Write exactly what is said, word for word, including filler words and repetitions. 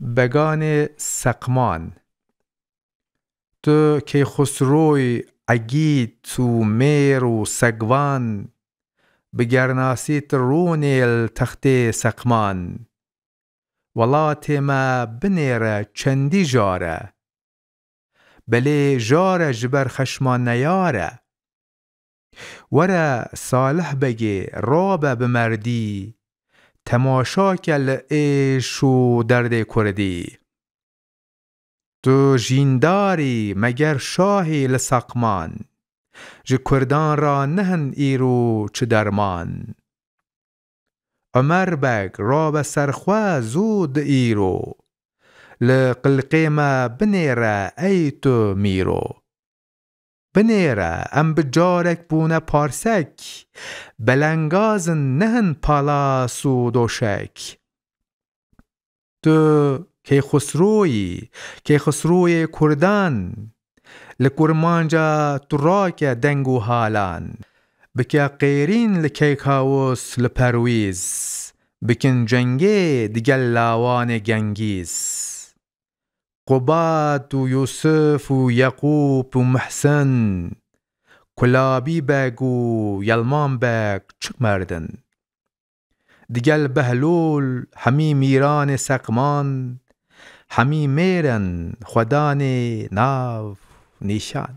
Beganê Seqman. Tu Keyxusroy Egîd û Mêr û Segvan, bi gernasî tu rûnê li textê Seqman. Welatê me binêre çendî jar e. Belê jar e ji ber xeşma neyar e. Were Salih Begê rabe bi merdî, temaşa ke li êş û derdê kurdî. Tu jîndarî meger şahî li Seqman, ji kurdan ra nihin îro çi derman. Omer Beg rabe ser xwe zû di îro, li qilqê me binêre ey tu mîro. Binêre em bi carek bûne parsek, belengazin nihin palas û doşek. Tu Keyxusroyî, Keyxusroyê kurdan, li kurmanca tu rake deng û halan. Bike qêrîn li Keykawus li Perwîz, bikin cengê digel lawanê Gengîz. Qubad û Yûsif û Yeqûb û Mihsin, Kulabî Beg û Yelman Beg çik merdin. Digel Behlûl hemî mîranê Seqman, hemî mêr in xwedanê nav nîşan.